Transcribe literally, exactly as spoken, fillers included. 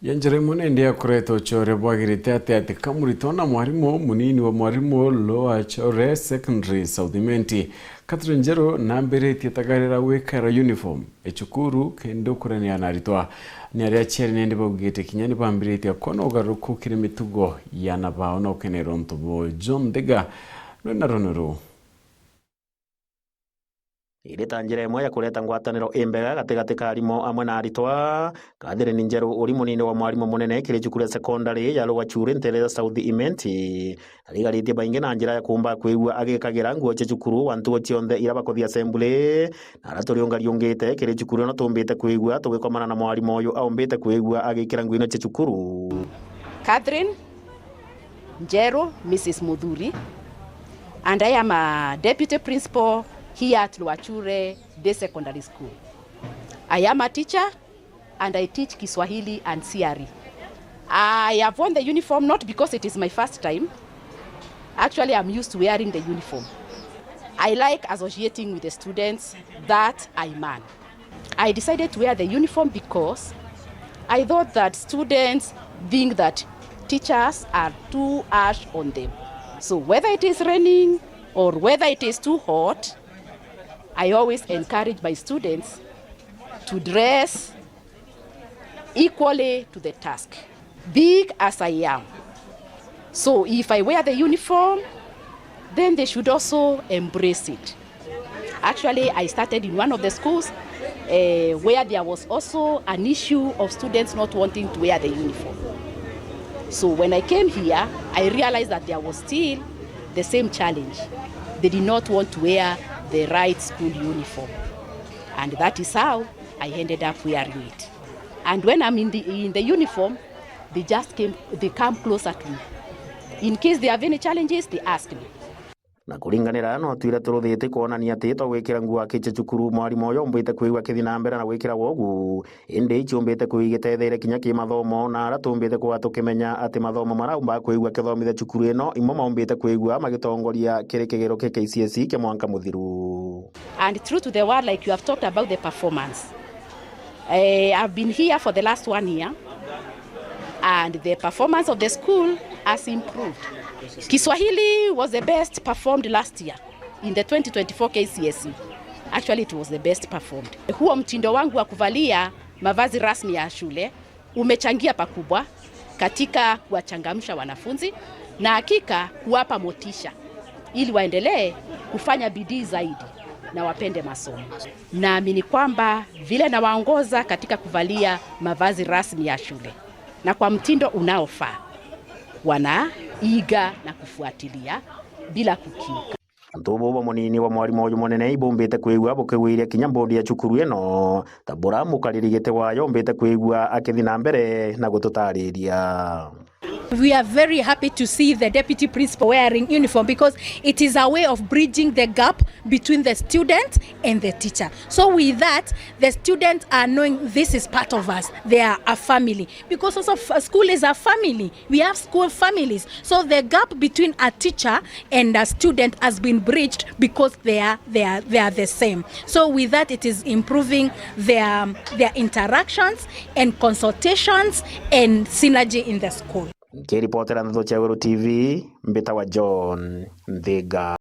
Ya njira imwe nindi ya kureta ucore bwagirite ati ati ka muritwa na mwarimu munini wa mwarimu Lower Chure Secondary South Imenti, Catherine Njeru nambiritie tagarira gwikara uniform e cukuru kindi ukurania na aritwa. Ni aria aciari nindi baugite kinya ni bambiritie kwona ugaruruku kiri mitugo ya aana bao na ukenerwa untu buu. John Thiga nwe na runi ruu. Iri ta njira imwe ya kureta ngwataniro imbega gatigati ka arimu amwe na aritwa, Catherine Njeru uri munini wa mwarimu munene kiri cukuru ya sekondari ya Lower Chure Nterere South Imenti, arigaritie baingi na njira ya kumba kwigua agikagira nguo cia cukuru wa ntugo cionthe ira bakuthi assembly, na ara turiungariungite kiri cukuru ino tumbite kwigua tugikomana na mwarimu uyu aumbite kwigua agikira nguo ino cia cukuru. Catherine Njeru, Missus Muthuri, and I am a deputy principal here at Lower Chure Day Secondary School. I am a teacher and I teach Kiswahili and C R E. I have worn the uniform not because it is my first time. Actually, I'm used to wearing the uniform. I like associating with the students that I man. I decided to wear the uniform because I thought that students think that teachers are too harsh on them. So whether it is raining or whether it is too hot, I always encourage my students to dress equally to the task, big as I am. So if I wear the uniform, then they should also embrace it. Actually, I started in one of the schools, eh, where there was also an issue of students not wanting to wear the uniform. So when I came here, I realized that there was still the same challenge. They did not want to wear the right school uniform. And that is how I ended up wearing it. And when I'm in the, in the uniform, they just came, they come closer to me. In case they have any challenges, they ask me. Na kuringanira no twire turuthite kwonania ati twagwikira nguo aki cia cukuru, mwarimu uyu umbite kwigua akithi na mbere na gwikira wogu. Indi ici umbite kwigua igitetheire kinya ki mathomo, na ara tumbite kwigua tukimenya ati mathomo mara umba kwigua akithomithia cukuru ino, imwe maumbite kwigua magitongoria kiri kigero kia K C S E kia mwanka muthiru. And true to the word, like you have talked about the performance. Eh, I've been here for the last one year, and the performance of the school has improved. Kiswahili was the best performed last year in the twenty twenty-four K C S E. Actually, it was the best performed. Huo mtindo wangu wa kuvalia mavazi rasmi ya shule umechangia pakubwa katika kuwachangamsha wanafunzi na hakika kuwapa motisha ili waendelee kufanya bidii zaidi na wapende masomo. Naamini kwamba vile nawaongoza katika kuvalia mavazi rasmi ya shule na kwa mtindo unaofaa, wanaiga na kufuatilia bila kukiuka. Antu buu ba munini wa mwarimu uju munene ibumbite kwigua bukigwiria kinya mbodi ya cukuru ino, ta bura mukariri giti wayo umbite kwigua akithi na mbere na gututariria. We are very happy to see the deputy principal wearing uniform because it is a way of bridging the gap between the student and the teacher. So with that, the students are knowing this is part of us. They are a family. Because also f-, school is a family. We have school families. So the gap between a teacher and a student has been bridged because they are, they are, they are the same. So with that, it is improving their, their interactions and consultations and synergy in the school. Nkiripotera Ndeto cia Weru T V, mbitawa John Nthiga.